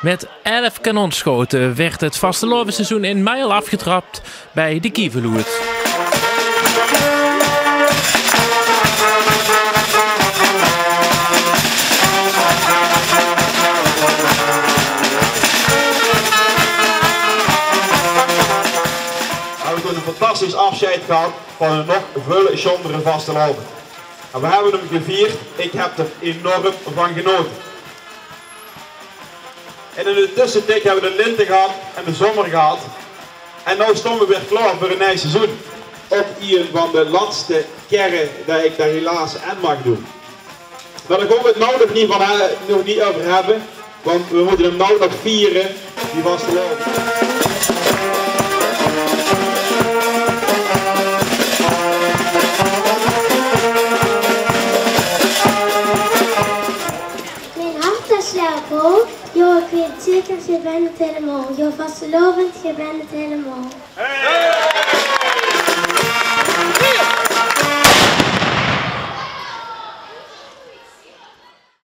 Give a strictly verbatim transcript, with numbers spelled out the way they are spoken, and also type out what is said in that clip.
Met elf kanonschoten werd het vastelaovesseizoen in Meijel afgetrapt bij de Kieveloert. We hebben toen een fantastisch afscheid gehad van een nog veel sjondere vastelaovend. En we hebben hem gevierd. Ik heb er enorm van genoten. En in de tussentied hebben we de lente gehad en de zomer gehad. En nu staan we weer klaar voor een nieuw seizoen. Op een van de laatste keren dat ik daar helaas aan mag doen. Maar daar gaan we het nou nog niet, van, eh, nog niet over hebben, want we moeten hem nou nog vieren, die vastelaovend. Mien hart, det slår hoog. Jao, ik weet zeker, ge bent het helemaal. Jao, vastelaovend, ge bent het helemaal.